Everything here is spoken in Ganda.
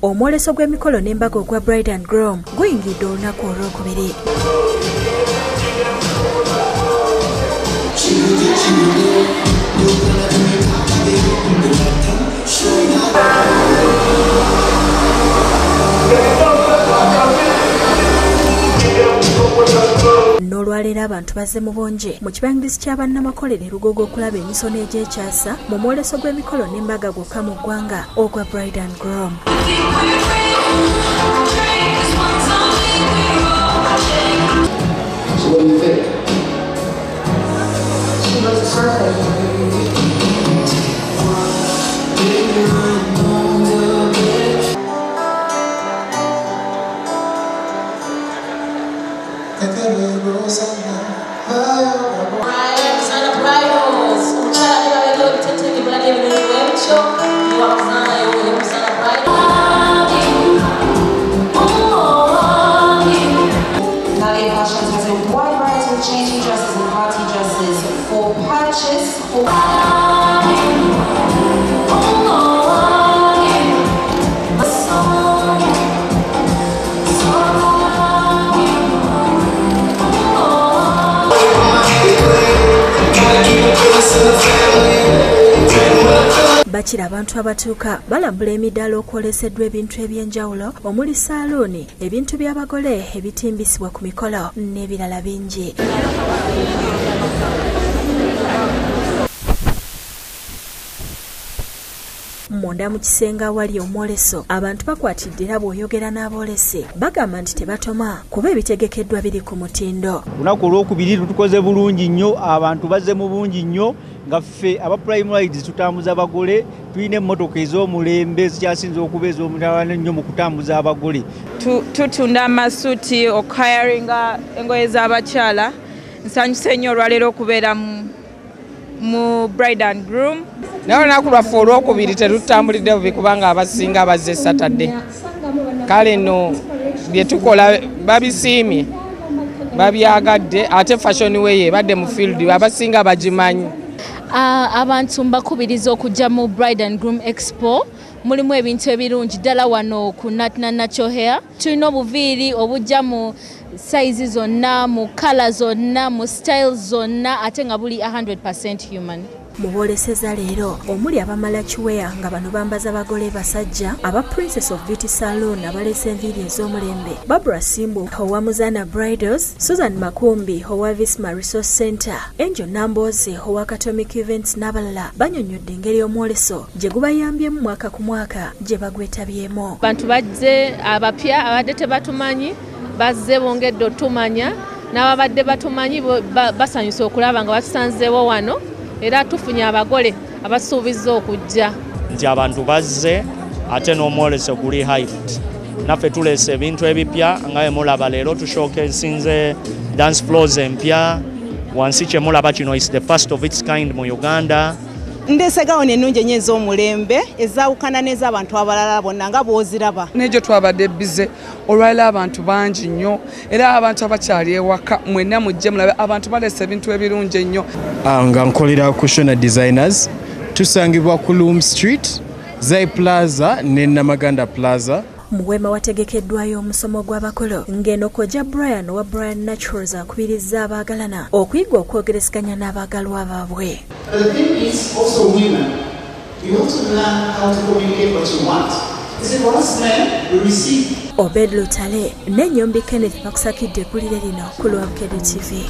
Omwoleso gw'emikolo n'embaga ogwa Bride and Groom guyingidde olunaku olwokubiri. N'olwaleero abantu bazze mu bungi mu kibangirizi kya bannamakolero e Lugogo okulaba emisono egy'ekyasa mu mwoleso gw'emikolo n'embaga gwokka mu ggwanga ogwa Bride and Groom. So what do you think? She looks perfect. Fashions has a wide variety of changing dresses and party dresses for purchase. Bakira abantu abatuuka balambula emidaala okwoleseddwa ebintu ebyenjawulo omuli saaluuni, ebintu by'abagole ebitimbisibwa ku mikolo n'ebirala bingi. Munda mu kisenge awali omwoleso abantu bakwatidde era bw'oyogera n'aboolesi bagamba nti tebatoma kuba ebitegekeddwa biri ku mutindo. Olunaku olwokubiri tutukoze bulungi nnyo, abantu bazze mu bungi nnyo nga ffe aba Prime Rides tutambuza abagole, tulina emmotoka ez'omulembe ezikyasinze okuba ez'omutawaana ennyo mu kutambuza abagole. Tutunda amasuuti, okuhayaringa engoye z'abakyala. Nsanyuse nnyo olwaleero okubeera mu Bride and Groom. Naye olunaku lwaffe olwokubiri tetutambulidde bubi kubanga abasinga bazze Saturday. Kale nno bye tukola babisiimye, babyagadde, ate fashion way ebadde mu field abasinga bagimanyi. Abantu mbakubiriza okujja mu Bride and Groom Expo. Mulimu ebintu ebirungi ddala wano ku Natna Natural Hair. Tulina obuviiri obujja mu size zonna, mu colour zonna, mu style zonna, ate nga buli 100% human. Mu booleseza leero omuli abamala kiweya nga bano bambaza bagole basajja, aba Princess of Beauty Salon abaleese enviiri ez'omulembe, Barbara Simbu owa Muzana Bridals, Susan Makumbi owa Visma Resource Center, Angel Namboze owa Katomic Events n'abalala banyonnyodde engeri omwoleso gye gubayambyemu mwaka ku mwaka gye bagwetabyemu. Bantu bazze abapya abadde tebatumanyi bazze bongedde otumanya, n'ababadde batumanyi basanyuse okulaba nga batusanzeewo wano. Era tufunye abagole abasuubiza okujja. Nti abantu bazze ate n'omwoleso guli hyped. Naffe tuleese ebintu ebipya nga bwe mulaba leero tushowcasinze dance floors empya. Wansi kye mulaba kino is the first of its kind mu Uganda. Ndeese gawuni ennungi ennyo ez'omulembe ezaawukana n'ez'abantu abalala bonna nga bw'oziraba. N'egyo twabadde bize olwaleero abantu bangi nnyo era abantu abakyali ewaka mwenna mujje mulabe abantu baleese ebintu ebirungi ennyo. Nga nkolera ku Shona Designers, tusangibwa ku Loom Street, Zai Plaza ne Namaganda Plaza. Mu weema wategekeddwayo omusomo gw'abakolo ng'eno Kojja Brian owa Brian Naturals akubirizza abaagalana okuyiga okwogerezeganya n'abaagalwa baabwe. But the thing is, also women, you have to learn how to communicate what you want. Is it once men, we receive. Obed Lutale n'Ennyombi Kenneth bakusakidde eggulire lino ku lwa Bukedde TV.